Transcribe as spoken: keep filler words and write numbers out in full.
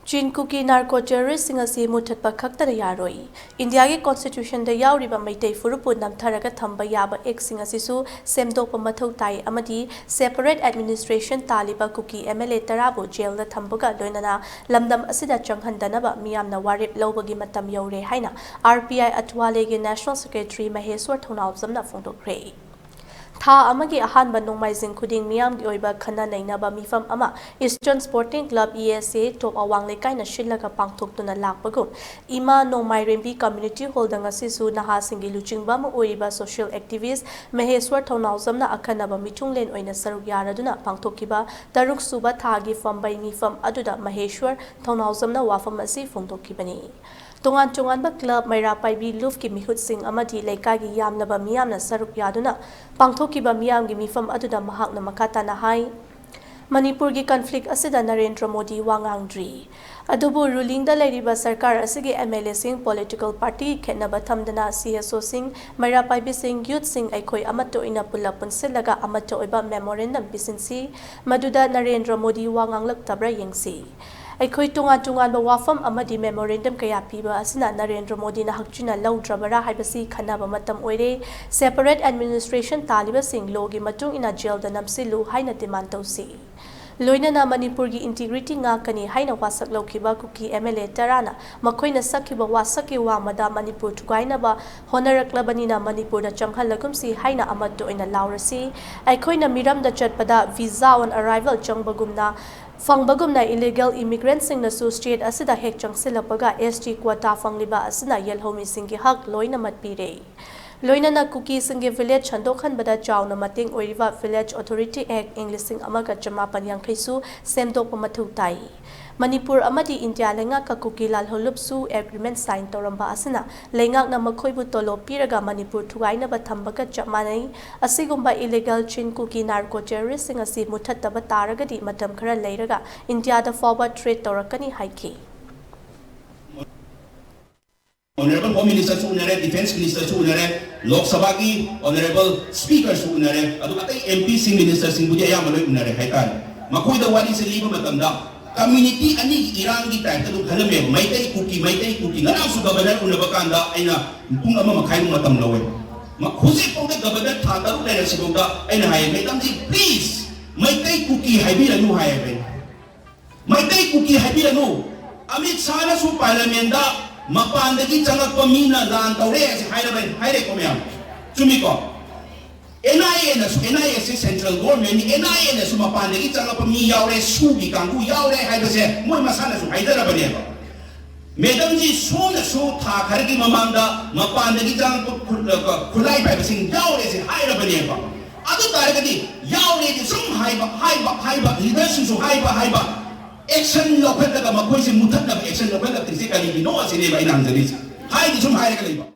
ꯆꯤꯟ ꯀꯨꯀꯤ ꯅꯥꯔꯀꯣ ꯇꯦꯔꯣꯔꯤꯁꯁꯤꯡ ꯑꯁꯤ ꯃꯨꯊꯠꯄ ꯈꯛꯇꯅ ꯌꯥꯔꯣꯏ꯫ ꯏꯟꯗꯤꯌꯥꯒꯤ ꯀꯣꯟꯁꯇꯤꯇ꯭ꯌꯨꯁꯟꯗ ꯌꯥꯎꯔꯤꯕ ꯃꯩꯇꯩ ꯐꯨꯔꯨꯞꯄꯨ ꯅꯝꯊꯔꯒ ꯊꯝꯕ ꯌꯥꯕ ꯑꯦꯛꯁꯤꯡ ꯑꯁꯤꯁꯨ ꯁꯦꯝꯗꯣꯛꯄ ꯃꯊꯧ ꯇꯥꯏ ꯑꯃꯗꯤ ꯁꯦꯄꯔꯦꯠ ꯑꯦꯗꯃꯤꯅꯤꯁꯇ꯭ꯔꯦꯁꯟ ꯇꯥꯜꯂꯤꯕ ꯀꯨꯀꯤ ꯑꯦꯝ ꯑꯦꯜ ꯑꯦ ꯇꯔꯥꯕꯨ ꯖꯦꯜꯗ ꯊꯝꯕꯒ ꯂꯣꯏꯅꯅ ꯂꯝꯗꯝ ꯑꯁꯤꯗ ꯆꯪꯍꯟꯗꯅꯕ ꯃꯤꯌꯥꯝꯅ ꯋꯥꯔꯦꯞ ꯂꯧꯕꯒꯤ ꯃꯇꯝ ꯌꯧꯔꯦ ꯍꯥꯏꯅ ꯑꯥꯔ ꯄꯤ ꯑꯥꯏ ꯑꯊꯋꯥꯂꯦꯒꯤ ꯅꯦꯁꯅꯦꯜ ꯁꯦꯀ꯭ꯔꯦꯇꯔꯤ ꯃꯍꯦꯁ꯭ꯋꯔ ꯊꯧꯅꯥꯎꯖꯝꯅ ꯐꯣꯡꯗꯣꯛꯈ꯭ꯔꯦ꯫ ꯊꯥ ꯑꯃꯒꯤ ꯑꯍꯥꯟꯕ ꯅꯣꯡꯃꯥꯏꯖꯤꯡ ꯈꯨꯗꯤꯡ ꯃꯤꯌꯥꯝꯒꯤ ꯑꯣꯏꯕ ꯈꯟꯅ ꯅꯩꯅꯕ ꯃꯤꯐꯝ ꯑꯃ eastern sporting club, E S A, top ꯑꯋꯥꯡ ꯂꯩꯀꯥꯏꯅ ꯁꯤꯜꯂꯒ ꯄꯥꯡꯊꯣꯛꯇꯨꯅ ꯂꯥꯛꯄꯒꯨꯝ, ꯏꯃꯥ ꯅꯣꯡꯃꯥꯏꯔꯦꯝꯕꯤ ꯀꯝꯃ꯭ꯌꯨꯅꯤꯇꯤ ꯍꯣꯜꯗ ꯉꯁꯤꯁꯨ ꯅꯍꯥꯁꯤꯡꯒꯤ ꯂꯨꯆꯤꯡꯕ ꯑꯃ ꯑꯣꯏꯔꯤꯕ ꯁꯣꯁꯤꯌꯦꯜ ꯑꯦꯛꯇꯤꯚꯤꯁ꯭ꯠ ꯃꯍꯦꯁ꯭ꯋꯔ ꯊꯧꯅꯥꯎꯖꯝꯅ ꯑꯈꯟꯅꯕ ꯃꯤꯊꯨꯡꯂꯦꯟ ꯑꯣꯏꯅ ꯁꯔꯨꯛ ꯌꯥꯔꯗꯨꯅ ꯄꯥꯡꯊꯣꯛꯈꯤꯕ ꯇꯔꯨꯛ ꯁꯨꯕ ꯊꯥꯒꯤ ꯐꯝꯕꯩ ꯃꯤꯐꯝ ꯑꯗꯨꯗ ꯃꯍꯦꯁ꯭ꯋꯔ ꯊꯧꯅꯥꯎꯖꯝꯅ ꯋꯥꯐꯝ ꯑꯁꯤ ꯐꯣꯡꯗꯣꯛꯈꯤꯕꯅꯤ꯫ ꯇꯣꯉꯥꯟ ꯇꯣꯉꯥꯟꯕ ꯀ꯭ꯂꯕ, ꯃꯩꯔꯥ ꯄꯥꯏꯕꯤ ꯂꯨꯞꯀꯤ ꯃꯤꯍꯨꯠꯁꯤꯡ ꯑꯃꯗꯤ ꯂꯩꯀꯥꯏꯒꯤ ꯌꯥꯝꯂꯕ ꯃꯤꯌꯥꯝꯅ ꯁꯔꯨꯛ ꯌꯥꯗꯨꯅ ꯄꯥꯡꯊꯣꯛꯈꯤꯕ ꯃꯤꯌꯥꯝꯒꯤ ꯃꯤꯐꯝ ꯑꯗꯨꯗ ꯃꯍꯥꯛꯅ ꯃꯈꯥ ꯇꯥꯅ ꯍꯥꯏ, ꯃꯅꯤꯄꯨꯔꯒꯤ ꯀꯟꯐ꯭ꯂꯤꯛ ꯑꯁꯤꯗ ꯅꯔꯦꯟꯗ꯭ꯔ ꯃꯣꯗꯤ ꯋꯥ ꯉꯥꯡꯗ꯭ꯔꯤ꯫ ꯑꯗꯨꯕꯨ ꯔꯨꯂꯤꯡꯗ ꯂꯩꯔꯤꯕ ꯁꯔꯀꯥꯔ ꯑꯁꯤꯒꯤ ꯑꯦꯝ ꯑꯦꯜ ꯑꯦꯁꯤꯡ, ꯄꯣꯂꯤꯇꯤꯀꯦꯜ ꯄꯥꯔꯇꯤ ꯈꯦꯠꯅꯕ ꯊꯝꯗꯅ ꯁꯤ ꯑꯦꯁ ꯑꯣꯁꯤꯡ, ꯃꯩꯔꯥ ꯄꯥꯏꯕꯤꯁꯤꯡ, ꯌꯨꯠꯁꯤꯡ ꯑꯩꯈꯣꯏ ꯑꯃꯠꯇ ꯑꯣꯏꯅ ꯄꯨꯜꯂꯞ ꯄꯨꯟꯁꯤꯜꯂꯒ ꯑꯃꯠꯇ ꯑꯣꯏꯕ ꯃꯦꯃꯣꯔꯦꯟꯗꯝ ꯄꯤꯁꯤꯟꯁꯤ꯫ ꯃꯗꯨꯗ ꯅꯔꯦꯟꯗ꯭ꯔ ꯃꯣꯗꯤ ꯋꯥ ꯉꯥꯡꯂꯛꯇꯕ꯭ꯔꯥ ꯌꯦꯡꯁꯤ꯫ ꯑꯩꯈꯣꯏ ꯇꯣꯉꯥꯟ ꯇꯣꯉꯥꯟꯕ ꯋꯥꯐꯝ ꯑꯃꯗꯤ ꯃꯦꯃꯣꯔꯦꯟꯗꯝ ꯀꯌꯥ ꯄꯤꯕ ꯑꯁꯤꯅ ꯅꯔꯦꯟꯗ꯭ꯔ ꯃꯣꯗꯤꯅ ꯍꯛꯆꯤꯟꯅ ꯂꯧꯗ꯭ꯔꯕꯔꯥ ꯍꯥꯏꯕꯁꯤ ꯈꯟꯅꯕ ꯃꯇꯝ ꯑꯣꯏꯔꯦ꯫ ꯁꯦꯄꯔꯦꯠ ꯑꯦꯗꯃꯤꯅꯤꯁꯇ꯭ꯔꯦꯁꯟ ꯇꯥꯜꯂꯤꯕꯁꯤꯡ ꯂꯣꯒꯤ ꯃꯇꯨꯡ ꯏꯟꯅ ꯖꯦꯜꯗ ꯅꯝꯁꯤꯜꯂꯨ ꯍꯥꯏꯅ ꯗꯤꯃꯥꯟ ꯇꯧꯁꯤ꯫ ꯂꯣꯏꯅꯅ ꯃꯅꯤꯄꯨꯔꯒꯤ ꯏꯟꯇꯤꯒ꯭ꯔꯤꯇꯤ ꯉꯥꯛꯀꯅꯤ ꯍꯥꯏꯅ ꯋꯥꯁꯛ ꯂꯧꯈꯤꯕ ꯀꯨꯀꯤ ꯑꯦꯝ ꯑꯦꯜ ꯑꯦ ꯇꯔꯥꯅ ꯃꯈꯣꯏꯅ ꯁꯛꯈꯤꯕ ꯋꯥꯁꯛꯀꯤ ꯋꯥꯡꯃꯗ ꯃꯅꯤꯄꯨꯔ ꯊꯨꯒꯥꯏꯅꯕ ꯍꯣꯠꯅꯔꯛꯂꯕꯅꯤꯅ ꯃꯅꯤꯄꯨꯔꯗ ꯆꯪꯍꯜꯂꯒꯨꯝꯁꯤ ꯍꯥꯏꯅ ꯑꯃꯠꯇ ꯑꯣꯏꯅ ꯂꯥꯎꯔꯁꯤ꯫ ꯑꯩꯈꯣꯏꯅ ꯃꯤꯔꯝꯗ ꯆꯠꯄꯗ visa on arrival ꯆꯪꯕꯒꯨꯝꯅ ꯐꯪꯕꯒꯨꯝꯅ ꯏꯂꯤꯒꯦꯜ ꯏꯃꯤꯒ꯭ꯔꯦꯟꯠꯁꯤꯡꯅꯁꯨ ꯁ꯭ꯇꯦꯠ ꯑꯁꯤꯗ ꯍꯦꯛ ꯆꯪꯁꯤꯜꯂꯛꯄꯒ ꯑꯦꯁ ꯇꯤ ꯀ꯭ꯋꯥꯇꯥ ꯐꯪꯂꯤꯕ ꯑꯁꯤꯅ ꯌꯦꯜꯍꯧꯃꯤꯁꯤꯡꯒꯤ ꯍꯛ ꯂꯣꯏꯅꯃꯛ ꯄꯤꯔꯦ꯫ ꯂꯣꯏꯅꯅ ꯀꯨꯀꯤꯁꯤꯡꯒꯤ ꯚꯤꯂꯦꯖ ꯁꯟꯗꯣꯛꯍꯟꯕꯗ ꯆꯥꯎꯅ ꯃꯇꯦꯡ ꯑꯣꯏꯔꯤꯕ Village Authority Act ꯏꯪ ꯂꯤꯁꯤꯡ ꯑꯃꯒ ꯆꯃꯥꯄꯟ ꯌꯥꯡꯈꯩꯁꯨ ꯁꯦꯝꯗꯣꯛꯄ ꯃꯊꯧ ꯇꯥꯏ꯫ ꯃꯅꯤꯄꯨꯔ ꯑꯃꯗꯤ ꯏꯟꯗꯤꯌꯥ ꯂꯩꯉꯥꯛꯀ ꯀꯨꯀꯤ ꯂꯥꯜꯍꯧꯂꯨꯞꯁꯨ ꯑꯦꯒ꯭ꯔꯤꯃꯦꯟꯠ ꯁꯥꯏꯟ ꯇꯧꯔꯝꯕ ꯑꯁꯤꯅ ꯂꯩꯉꯥꯛꯅ ꯃꯈꯣꯏꯕꯨ ꯇꯣꯂꯣꯞ ꯄꯤꯔꯒ ꯃꯅꯤꯄꯨꯔ ꯊꯨꯒꯥꯏꯅꯕ ꯊꯝꯕꯒ ꯆꯞ ꯃꯥꯟꯅꯩ꯫ ꯑꯁꯤꯒꯨꯝꯕ ꯏꯂꯤꯒꯦꯜ ꯆꯤꯟ ꯀꯨꯀꯤ ꯅꯥꯔꯀꯣ ꯇꯦꯔꯣꯔꯤꯁꯁꯤꯡ ꯑꯁꯤ ꯃꯨꯊꯠꯇꯕ ꯇꯥꯔꯒꯗꯤ ꯃꯇꯝ ꯈꯔ ꯂꯩꯔꯒ ꯏꯟꯗꯤꯌꯥꯗ ꯐꯥꯎꯕ ꯊ꯭ꯔꯦꯠ ꯇꯧꯔꯛꯀꯅꯤ ꯍꯥꯏꯈꯤ꯫ Honorable Home Minister ꯁꯨ ꯎꯅꯔꯦ, Defence Minister ꯁꯨ ꯎꯅꯔꯦ, ꯂꯣꯛ ꯁꯚꯥꯒꯤ Honorable Speaker ꯁꯨ ꯎꯅꯔꯦ, ꯑꯗꯨꯒ ꯑꯇꯩ ꯑꯦꯝ ꯄꯤ ꯁꯤꯡ, ꯃꯤꯅꯤꯁꯇꯔꯁꯤꯡꯕꯨꯗꯤ ꯑꯌꯥꯝꯕ ꯂꯣꯏ ꯎꯅꯔꯦ ꯍꯥꯏꯇꯥꯔꯦ꯫ ꯃꯈꯣꯏꯗ ꯋꯥꯔꯤꯁꯦ ꯂꯤꯕ ꯃꯇꯝꯗ ꯀꯝꯃ꯭ꯌꯨꯅꯤꯇꯤ ꯑꯅꯤꯒꯤ ꯏꯔꯥꯡꯒꯤ ꯇꯥꯏꯞꯇ ꯑꯗꯨꯝ ꯈꯜꯂꯝꯃꯦꯕ꯫ ꯃꯩꯇꯩ ꯀꯨꯀꯤ, ꯃꯩꯇꯩ ꯀꯨꯀꯤ꯫ ꯉꯔꯥꯡꯁꯨ ꯒꯕꯔꯅꯔ ꯎꯅꯕ ꯀꯥꯟꯗ ꯑꯩꯅ ꯄꯨꯡ ꯑꯃ ꯃꯈꯥꯏꯃꯨꯛ ꯃꯇꯝ ꯂꯧꯋꯦ꯫ ꯃ-, ꯍꯧꯖꯤꯛꯐꯥꯎꯗ ꯒꯕꯔꯅꯔ ꯊꯥ ꯇꯔꯨꯛ ꯂꯩꯔꯁꯤꯐꯥꯎꯗ ꯑꯩꯅ ꯍꯥꯏꯌꯦ, "ꯃꯦꯗꯝꯖꯤ, please, ꯃꯩꯇꯩ ꯀꯨꯀꯤ ꯍꯥꯏꯕꯤꯔꯅꯨ" ꯍꯥꯏꯌꯦꯕ ꯑꯩꯅ꯫ "ꯃꯩꯇꯩ ꯀꯨꯀꯤ ꯍꯥꯏꯕꯤꯔꯅꯨ꯫ ꯑꯃꯤꯠ ꯁꯥꯍꯅꯁꯨ ꯄꯥꯔꯂꯤꯌꯥꯃꯦꯟꯗ ꯃꯄꯥꯟꯗꯒꯤ ꯆꯪꯂꯛꯄ ꯃꯤꯅ ꯂꯥꯟ ꯇꯧꯔꯦ ꯍꯥꯏꯁꯦ ꯍꯥꯏꯔꯕꯅꯤ", ꯍꯥꯏꯔꯦꯀꯣ ꯃꯌꯥꯝ꯫ ꯆꯨꯝꯃꯤꯀꯣ? ꯑꯦꯟ ꯑꯥꯏ ꯑꯦꯅꯁꯨ, ꯑꯦꯟ ꯑꯥꯏ ꯑꯦꯁꯦ ꯁꯦꯟꯇ꯭ꯔꯦꯜ ꯒꯣꯔꯃꯦꯟꯅꯤ, ꯑꯦꯟ ꯑꯥꯏ ꯑꯦꯅꯁꯨ ꯃꯄꯥꯟꯗꯒꯤ ꯆꯪꯂꯛꯄ ꯃꯤ ꯌꯥꯎꯔꯦ, ꯁꯨꯒꯤ ꯀꯥꯡꯕꯨ ꯌꯥꯎꯔꯦ ꯍꯥꯏꯕꯁꯦ ꯃꯣꯏ ꯃꯁꯥꯅꯁꯨ ꯍꯥꯏꯖꯔꯕꯅꯦꯕ꯫ ꯃꯦꯗꯝꯖꯤ, ꯁꯣꯝꯅꯁꯨ ꯊꯥ ꯈꯔꯒꯤ ꯃꯃꯥꯡꯗ ꯃꯄꯥꯟꯗꯒꯤ ꯆꯪꯂꯛꯄ ꯈꯨ-, ꯈꯨꯠꯂꯥꯏ ꯄꯥꯏꯕꯁꯤꯡ ꯌꯥꯎꯔꯦꯁꯦ ꯍꯥꯏꯔꯕꯅꯦꯕ꯫ ꯑꯗꯨ ꯇꯥꯔꯒꯗꯤ ꯌꯥꯎꯔꯦꯗꯤ ꯁꯨꯝ ꯍꯥꯏꯕ, ꯍꯥꯏꯕ, ꯍꯥꯏꯕ, ꯂꯤꯗꯔꯁꯤꯡꯁꯨ ꯍꯥꯏꯕ, ꯍꯥꯏꯕ, ꯑꯦꯛꯁꯟ ꯂꯧꯈꯠꯂꯒ ꯃꯈꯣꯏꯁꯦ ꯃꯨꯊꯠꯅꯕ ꯑꯦꯛꯁꯟ ꯂꯧꯈꯠꯂꯛꯇ꯭ꯔꯤꯁꯦ ꯀꯔꯤꯒꯤꯅꯣ ꯑꯁꯤꯅꯦꯕ ꯑꯩꯅ ꯍꯪꯖꯔꯤꯁꯦ꯫ ꯍꯥꯏꯗꯤ ꯁꯨꯝ ꯍꯥꯏꯔꯒ ꯂꯩꯕ꯫